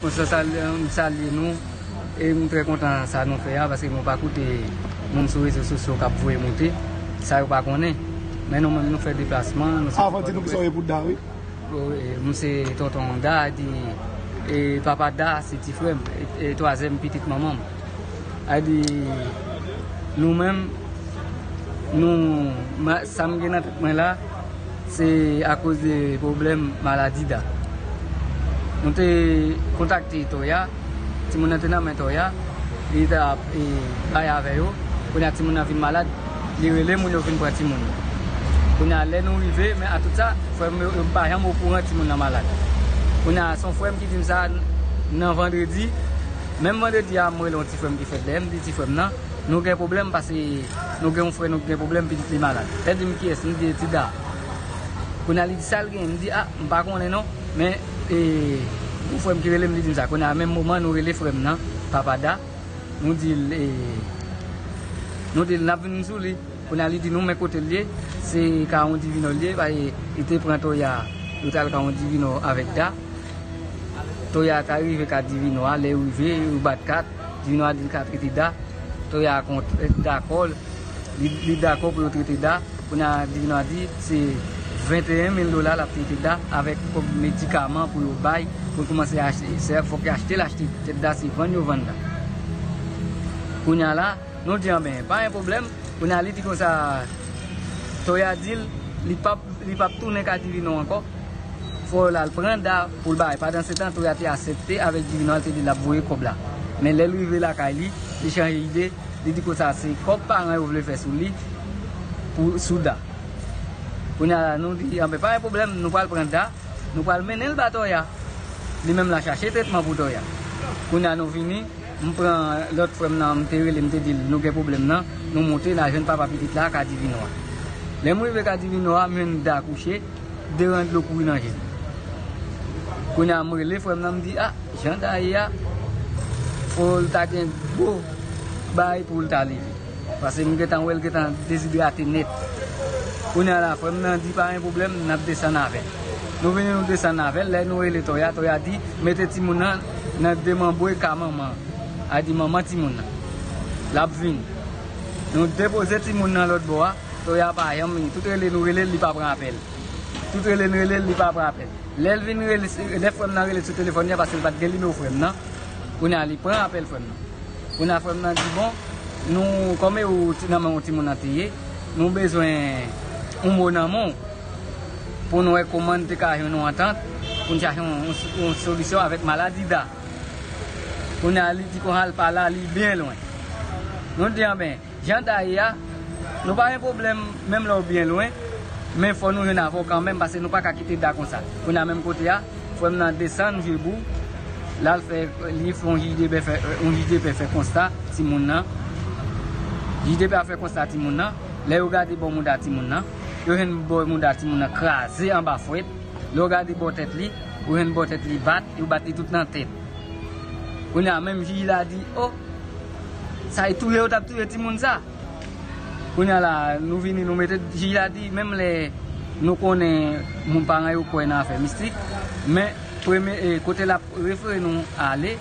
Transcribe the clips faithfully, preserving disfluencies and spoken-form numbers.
Konsa, m salye nou e m trè kontan sa nou fè a, paske mwen pa koute moun sou rezo sosyo k ap voye monte sa yo pa konnen. Men nou menm, nou fè deplasman. Avan, di nou kisa w ye pou Da, wi. M se tonton Da, di, e papa Da se ti frè m, e twazyèm pitit manman m. A di, nou menm, nou, sa m gen nan tèt mwen la, se akoz de pwoblèm maladi Da. Nou te kontakte Toya, timoun nan te nan men Toya, li t ap bay avè yo. Kounye a timoun nan vin malad, li rele moun yo vin pran timoun nan. Kounye a, lè nou rive, men a tout sa, frè m yo pa janm okouran timoun nan malad. Kounye a, se yon frè m ki di m sa nan vandredi. Menm vandredi a, m rele yon ti frè m ki fèt dèyè m, di ti frè m nan, nou gen pwoblèm, paske nou gen yon frè nou ki gen pwoblèm, pitit li malad. Lè di m kiyès, m di e ti Da. Kounye a, li di sa l gen, m di a, m pa konnen non, men e yon frè m ki rele m, li di m sa. Kounye a, menm moman, nou rele frè m nan, papa Da, nou di l, e, nou di l n ap vin sou li. Kounye a, li di nou men kote l ye, se Kawon Divinò l ye, paske li te pran Toya, yo t al Kawon Divinò avèk Da. Toya ta rive ka Divinò a, lè yo rive, yo bat kat, Divinò a di l ka trete Da. Toya kont, dakò, li, li dakò pou yo trete Da. Kounye a, Divinò a di se venteyen mil dola l ap trete Da avèk kòb medikaman pou yo bay, pou l kòmanse achte, se, fòk yo achte l, achte tèt Da, se vann yo vann Da. Kounye a la, nou di anben, pa gen pwoblèm. Kounye a, li di konsa, Toya di l, li p ap, li p ap tounen ka Divinò ankò. Fò l al pran Da pou l bay. Pandan se tan, Toya te aksepte avèk Divinò, l te di l ap voye kòb la. Men lè l rive lakay li, li chanje ide, li di konsa se kòb paran yo vle fè sou li, pou, sou Da. Kounye a la, nou di, anben, pa gen pwoblèm, nou pral pran Da, nou pral mennen l ba Toya. Li menm l a chache tretman pou Toya. Kounye a, nou vini, m pran lòt frè m nan, m te rele, m te di l, nou gen pwoblèm nan, nou monte, n al jwenn papa pitit la, ka Divinò a. Lè m rive ka Divinò a, m jwenn Da kouche, de ran dlo kouri nan je l. Kounye a, m rele frè m nan, m di, a, jan Da ye a, fò l ta gen gwo bagay pou l ta leve. Paske m gentan wè l gentan dezidrate nèt. Kounye a la, frè m nan di pa gen pwoblèm, n ap desann avè l. Nou vini, nou desann avè l, lè nou rele Toya, Toya di, mete timoun nan nan demanbre ka manman an. A di manman timoun nan. L ap vini. Nou depoze timoun nan lòt bò a, Toya pa janm vini. Tout rele nou rele l, li pa pran apèl. Tout rele n rele l, li pa pran apèl. Lè l vin rele, lè frè m nan rele sou telefòn li a, paske l pa t gen nimewo frè m nan. Kounye a, li pran apèl frè m nan. Kounye a, frè m nan di, bon, nou, kòm e ou ti, nan men yon timoun nan te ye, nou bezwen yon mo nan men w pou nou wè kòman n te ka jwenn yon antant, pou n chache yon, yon, yon solisyon avèk maladi Da. Kounye a, li di konsa l pa la, li byen lwen. Nou di, anben, jan Da ye a, nou pa gen pwoblèm, menm lè w byen lwen, men fò nou jwenn avè w kanmenm, paske nou pa ka kite Da konsa. Kounye a, menm kote a, frè m nan desann Jebou, l al fè, li fè yon jij de pè fè, yon jij de pè fè konsta timoun nan. Jij de pè a fè konsta timoun nan, lè yo gade bò mouda timoun nan, yo jwenn bò mouda timoun nan kraze anba fwèt, lè yo gade bò tèt li, yo jwenn bò tèt li bat, yo bat li tout nan tèt. Kounye a, menm jij la di, o, sa e touye yo t ap touye timoun sa. Kounye a la, nou vini, nou mete, jij la di, menm lè nou konnen moun paran yo kwè nan afè mistik, men premye, e, kote l ap refere nou ale,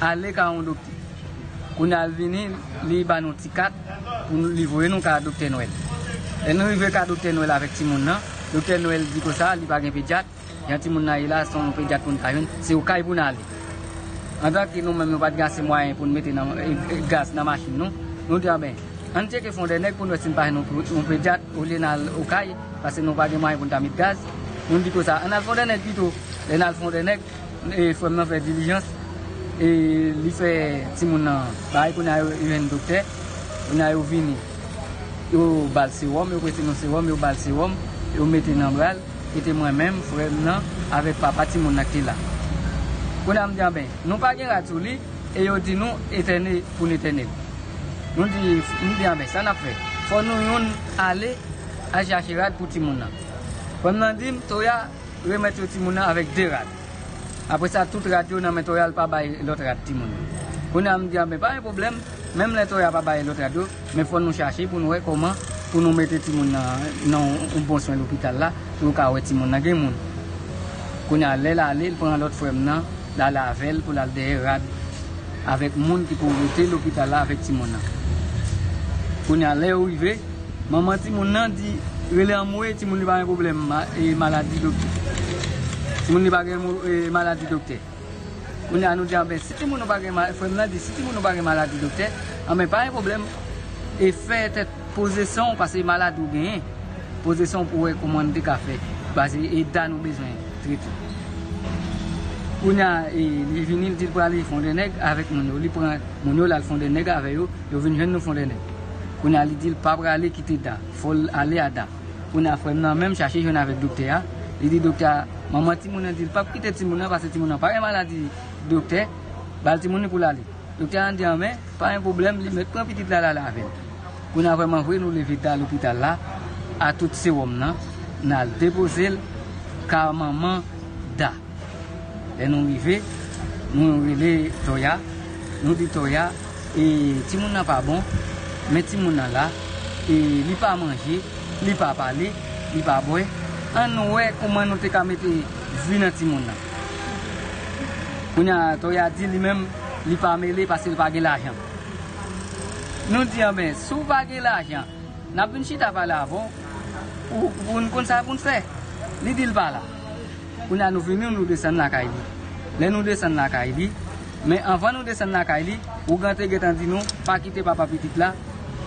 ale ka yon doktè. Kounye a l vini, li ba nou ti kat, pou nou, li voye nou ka Doktè Nwèl. Lè nou rive ka Doktè Nwèl avèk timoun nan, Doktè Nwèl di konsa, li pa gen pedyat, jan timoun nan ye la, se yon pedyat pou n ta jwenn, se yon kay pou n ale. Antanke nou menm, nou pa t gen ase mwayen pou n mete nan, e, e, gaz nan machin nou, nou di, anben, ann tcheke Fondènèg pou n wè si n pa jwenn yon, yon pedyat, olye n al Okay, paske nou pa gen mwayen pou n ta met gaz. Nou di konsa, ann al Fondènèg pito. Lè n al Fondènèg, e, frè m nan fè dilijans, e, li fè timoun nan bay, kounye a yo jwenn doktè, kounye a yo vini. Yo ba l sewòm, yo prete nou sewòm, yo ba l sewòm, yo mete nan bra l, kite mwen menm, frè m nan, avèk papa timoun nan ki te la. Kounye a m di, anben, nou pa gen rad sou li, e yo di nou etène pou n etène l. Nou di, m di, anben, sa n ap fè? Fò nou youn ale al chache rad pou timoun nan. Frè m nan di m, Toya remèt yo timoun nan avèk de rad. Apre sa, tout rad yo nan men Toya, l pa bay lòt rad timoun yo. Kounye a, m di, anben, pa gen pwoblèm, menm lè Toya pa bay lòt rad yo, men fò nou chache pou nou wè kòman pou nou mete timoun nan, nan yon bon swen lopital la, pou yo ka wè timoun nan gen moun. Kounye a, lè l ale, l pran lòt frè m nan, l al avè l pou l al dèyè rad avèk moun ki pou rete lopital la avèk timoun nan. Kounye a, lè yo rive, manman timoun nan di, rele anmwe, timoun li pa gen pwoblèm ma- e maladi doktè. Timoun li pa gen mo- e maladi doktè. Kounye a, nou di, anben, si timoun nou pa gen ma- frè m nan di, si timoun nou pa gen maladi doktè, anben, pa gen pwoblèm, e fè tèt poze san w, paske maladi w genyen, poze san w pou wè kòman n te ka fè, paske e da nou bezwen trete. Kounye a, e, li vini, li di l prale Fondènèg avèk moun yo. Li pran moun yo, l al Fondènèg avè yo, yo vin jwenn nou Fondènèg. Kounye a, li di l pa prale kite da, fò l ale a da. Kounye a, frè m nan menm chache jwenn avèk doktè a. Li di doktè a, manman timoun nan di l p ap kite timoun nan, paske timoun nan pa gen maladi doktè, ba l timoun li pou l ale. Doktè a di, anben, pa gen pwoblèm, li mèt pran pitit la, l al avè l. Kounye a, vrèman vre, nou leve da lopital la, a tout sewòm nan, n al depoze l ka manman da. Lè nou rive, nou rele Toya, nou di Toya, e, timoun nan pa bon, men timoun nan la, e, li pa manje, li pa pale, li pa bwè. Ann wè kòman nou te ka mete vi nan timoun nan. Kounye a, Toya di li menm, li pa mele paske l pa gen lajan. Nou di, anben, si w pa gen lajan, n ap vin chita pale avè w pou, pou n konn sa pou n fè. Li di l pa la. Kounye a, nou vini, nou desann lakay li. Lè nou desann lakay li, men anvan nou desann lakay li, ougan te gentan di nou pa kite papa pitit la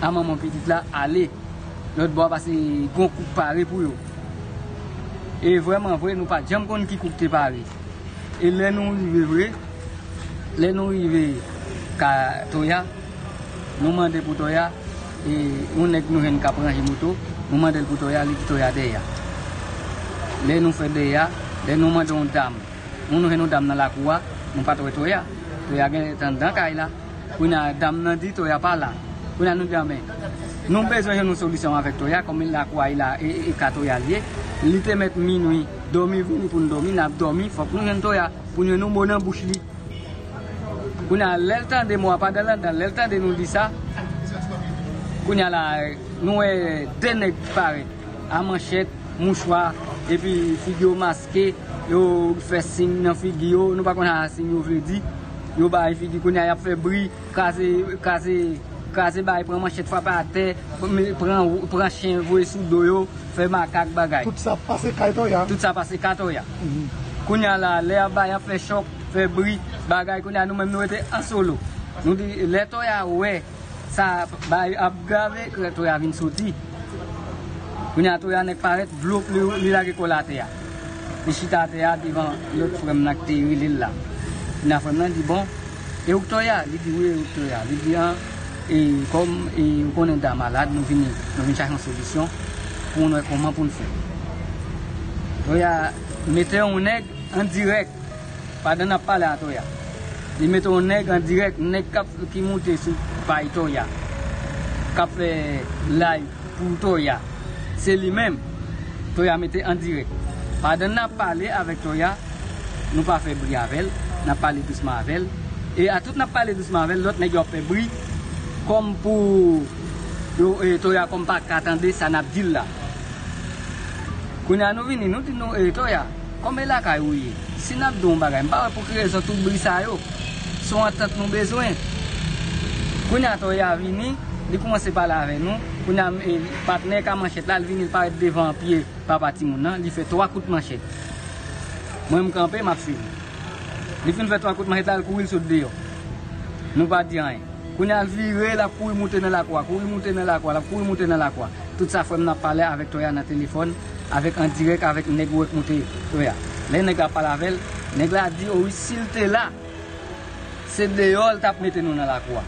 a manman pitit la ale lòt bò a, paske gon kout pare pou yo. E vrèman vre, nou pa t janm konn ki kout te pare. E lè nou rive vre, lè nou rive ka Toya, nou mande pou Toya, e yon nèg nou jwenn k ap ranje moto, nou mande l pou Toya, li di Toya dèyè a. Lè nou fè dèyè a, lè nou mande yon dam, nou, nou jwenn yon dam nan lakou a, nou pa t wè Toya. Toya gentan anndan kay la. Kounye a, dam nan di Toya pa la. Kounye a, nou di, anben, nou bezwen jwenn yon solisyon avèk Toya, kòm lakou a, e la, e, e, e ka Toya l ye. Li te mèt minwi, dòmi vini pou n dòmi, n ap dòmi, fòk nou jwenn Toya pou n jwenn yon mo nan bouch li. Kounye a, lè l tande mo a, pandan l anndan, lè l tande nou di sa, kounye a la, nou wè de nèg parèt a manchèt, mouchwa, epi figi yo maske, yo fè siy nan figi yo, nou pa konn sa siy yo vle di. Yo bay figi, kounye a y ap fè bri, kraze, kraze, kraze bagay, pran manchèt, frape atè, pran, pran chen, voye sou do yo, fè makak bagay. Tout sa pase kay Toya. Tout sa pase kay Toya. Mhm. Kounye a la, lè y ap bay, y ap fè chòk, fè bri, bagay, kounye a nou menm nou rete an solo. Nou di, lè Toya wè sa bay ap grave, Toya vin soti. Kounye a Toya nèk parèt, vlop, li, li lage kò l atè a. Li chita atè a devan lòt frè m nan ki te rele l la. Kounye a frè m nan di, bon, e ou k Toya? Li di, wi, e ou k Toya? Li di, an, e kòm, e ou konnen Da malad, nou vini, nou vin chache yon solisyon pou nou wè kòman pou n fè. Toya mete yon nèg an dirèk. Pandan n ap pale a Toya, li mete yon nèg an dirèk, nèg k ap, ki moute sou pay Toya, k ap fè live pou Toya. Se li menm Toya mete an dirèk. Pandan n ap pale avèk Toya, nou pa fè bri avè l, n ap pale dousman avè l. E atout n ap pale dousman avè l, lòt nèg yo ap fè bri kòm pou yo, e, Toya kòm pa ka tande sa n ap di l la. Kounye a nou vini, nou di nou, e, Toya, kòm e lakay ou ye, si n ap di w yon bagay, m pa wè pou ki rezon tout bri sa yo. Se yon antant nou bezwen. Kounye a Toya vini, li kòmanse pale avè nou. Kounye a, e, patnè ka manchèt la, li vini, li parèt devan pye papa timoun nan, li fè twa kout manchèt. Mwen, m kanpe, m ap swiv. Li fin fè twa kout manchèt la, l kouri, l sot deyò. Nou pa di anyen. Kounye a, l vire, l ap kouri moute nan lakou a, kouri moute nan lakou a, l ap kouri moute nan lakou a. Tout sa, frè m nan ap pale avèk Toya nan telefòn, avèk an dirèk, avèk nèg yo k moute Toya. Lè nèg la ap pale avè l, nèg la di, o wi, si l te la, se deyò l t ap mete nou nan lakou a.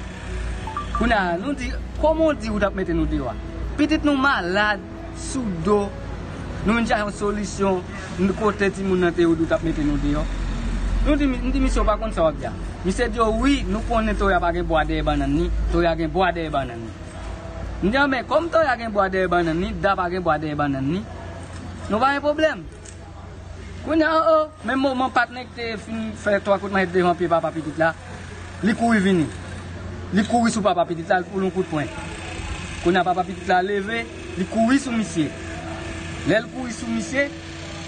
Kounye a, nou di, kòman w di ou t ap mete nou deyò a? Pitit nou malad, sou do. Nou vin chache yon solisyon, n- kote timoun nan te yo di w t ap mete nou deyò. Nou di, m di, misye, w pa konn sa w ap di a. Misye di, o wi, nou konnen Toya pa gen bwa dèyè bannann li, Toya gen bwa dèyè bannann li. M di, anben, kòm Toya gen bwa dèyè bannann li, Da pa gen bwa dèyè bannann li, nou pa gen pwoblèm. Kounye a, o, o, menm moman patnè ki te fin fè twa kout manchèt devan pye papa pitit la, li kouri vini. Li kouri sou papa pitit la, li foul yon kout pwen. Kounye a papa pitit la leve, li kouri sou misye. Lè l kouri sou misye,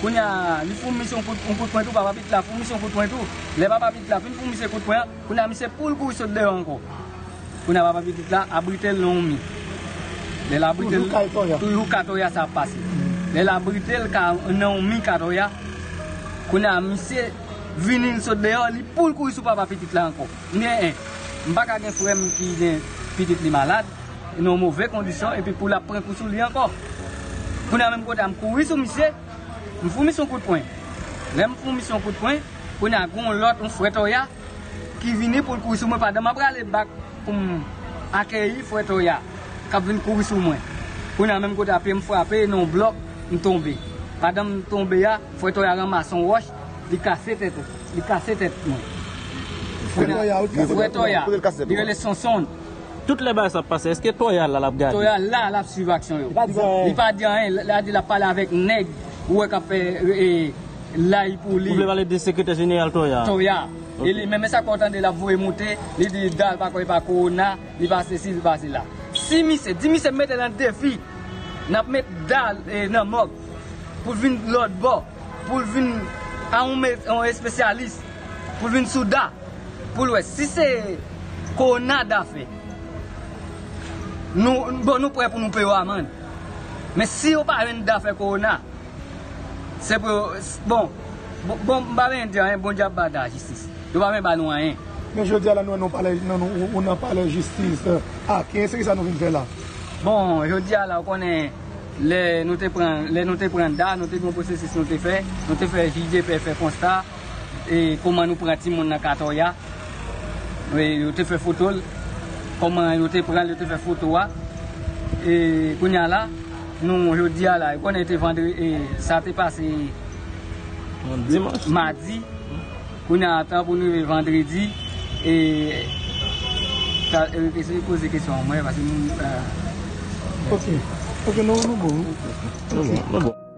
Kounye a, li foun misye yon kout, yon kout pwen tou, papa pitit la foun misye yon kout pwen tou. Lè papa pitit la fin foun misye kout pwen an, kounye a misye pou l kouri sot deyò ankò. Kounye a papa pitit la abrite l nan yon mi. Lè l abrite l, toujou kay Toya. Toujou ka Toya sa ap pase. Lè l abrite l ka nan yon mi ka Toya, kounye a misye vini l sot deyò, li pou l kouri sou papa pitit la ankò. M gen en, m pa ka gen frè m ki gen pitit li malad, nan yon move kondisyon, epi pou l ap pran kou sou li ankò. Kounye a menm kote a, m kouri sou misye, m foun misye yon kout pwen. Lè m foun misye yon kout pwen, kounye a gen yon lòt, yon frè Toya, ki vini pou l kouri sou mwen pandan m ap rale bak pou m akeyi frè Toya k ap vin kouri sou mwen. Kounye a menm kote a pye m frape nan yon blòk, m tonbe. Pandan m tonbe a, frè Toya ranmase yon wòch, li kase tèt, li kase tèt mwen. Frè Toya, ou te kase tèt ou? Frè Toya, kote l kase tèt ou? Li rele Sonson. Tout lè bagay sa ap pase, èske Toya la l ap gade? Toya la, l ap swiv aksyon yo. Li pa di anyen. Li pa di anyen, l a di l ap pale avèk nèg ou wè k ap fè, e, lay pou li. Ou vle pale de sekretè jeneral Toya? Toya. Ok. E li menm, e sa ke w tande l ap voye monte, li di Dal pa kwè pa kowona, li pa sesi, li pa sela. Si misye, di misye m mete l an defi, n ap met Dal, e, nan mòg, pou l vin lòt bò, pou l vin a yon me-, yon espesyalis, pou l vin sou Da, pou l wè si se kowona Da fè. Nou, bon, nou prè pou nou peye w amann. Men si yo pa jwenn Da fè kowona, se pou yo, bon, bon, bon, m pa vle di anyen, Bondye ap ba Da jistis. Yo pa vle ba nou anyen. Men jodi a la, nou, nou palè, nou, nou, ou nan palè jistis, e, Aken, se ki sa nou vin fè la? Bon, jodi a la, ou konnen, lè nou te pran, lè nou te pran Da, nou te gen yon pwosesis nou te fè, nou te fè jij de pè fè konsta, e, kòman nou pran timoun nan ka Toya. E, yo te fè foto l, kòman yo te pran l, yo te fè foto a. E, kounye a la, nou, jodi a la, ou konnen te vandre-, e, sa te pase yon dimanch, madi. Kounye a, tan pou nou rive vandredi, e, ta, e, eseye poze kesyon an mwen, paske nou, e, ok. Ok, nou, nou bon. Nou bon, nou bon.